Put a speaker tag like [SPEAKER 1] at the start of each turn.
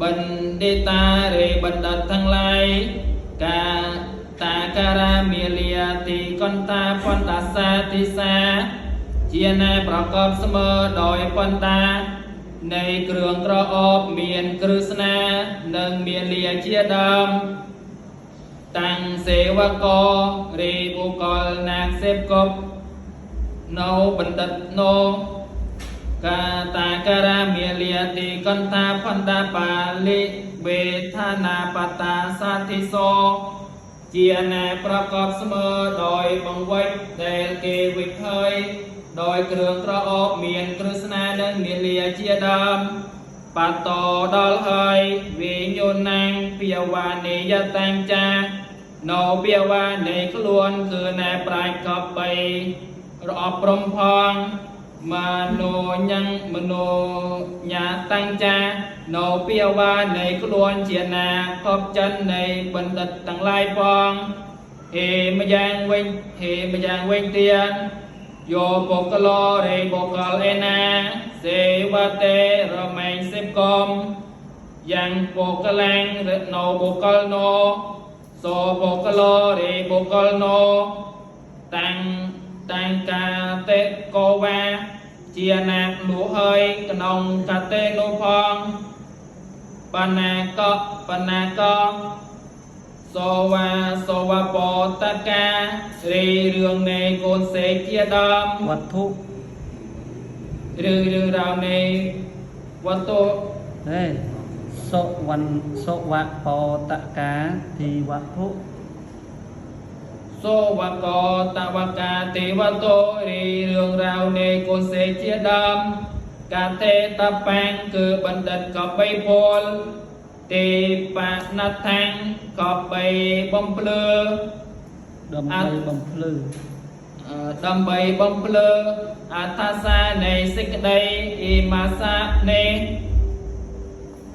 [SPEAKER 1] បណ្ឌិតារេបណ្ឌិតទាំងឡាយកាតាការាមាលាទីកន្តាបណ្ដាសាទិសាជាណែប្រកបស្មើដោយបណ្ដានៃគ្រឿងក្រអូបមានគ្រឹស្នានិងមាលាជាដើម តាំងសេវករីបុគ្គលណាសេពគប់នៅបណ្ឌិតណូកាតាការាមាលាទីកន្តាបណ្ដាបាលិវេឋានាបតាសាធិសោជាណែប្រកបស្មើដោយបង្វិចដែលគេវិចហើយដោយគ្រឿងក្រអូបមានគ្រឹស្នានិងមាលាជាដើម បតោដល់ហើយវិញ្ញុណាំងពាវ៉ានិយតាំងចានៅពាវ៉ានៃខ្លួនគឺណែប្រាជ្ញកបីរអប់ព្រំផងមនោញ៉ាំងមនោញាតាំងចានៅពាវ៉ានៃខ្លួនជាណាខប់ចិននៃបណ្ឌិតទាំងឡាយផងហេម្យ៉ាងវិញហេម្យ៉ាងវិញទៀត យោបុគ្គលរេបុគ្គលឯណាសេវតេរមែងសេពកំយ៉ាងបុគ្គលាងរណោបុគ្គលណោសោបុគ្គលរេបុគ្គលណោតាំងតាំងកាតេកោវាជាណាកលុហើយក្នុងកតេនោះផងបណ្ណាកបណ្ណាក សវ៉ាសវបតការីរឿងនៃកូនសេកជាដើម
[SPEAKER 2] វត្ថុ
[SPEAKER 1] រឿងរឿងរ៉ាវនៃវត្ថុ
[SPEAKER 2] ហេសុវណ្ណសុវបតកាទីវត្ថុ
[SPEAKER 1] សវកតវកាទេវតោរីរឿងរ៉ាវនៃកូនសេកជាដើមកតេតបាំងគឺបណ្ឌិតកបីពលទេបណដ្ឋាំងកបីបំភ្លឺ
[SPEAKER 2] ដើម្បីបំភ្លឺ
[SPEAKER 1] អឺដើម្បីបំភ្លឺអត្ថាសានៃសេចក្តីអ៊ីមាសានៃ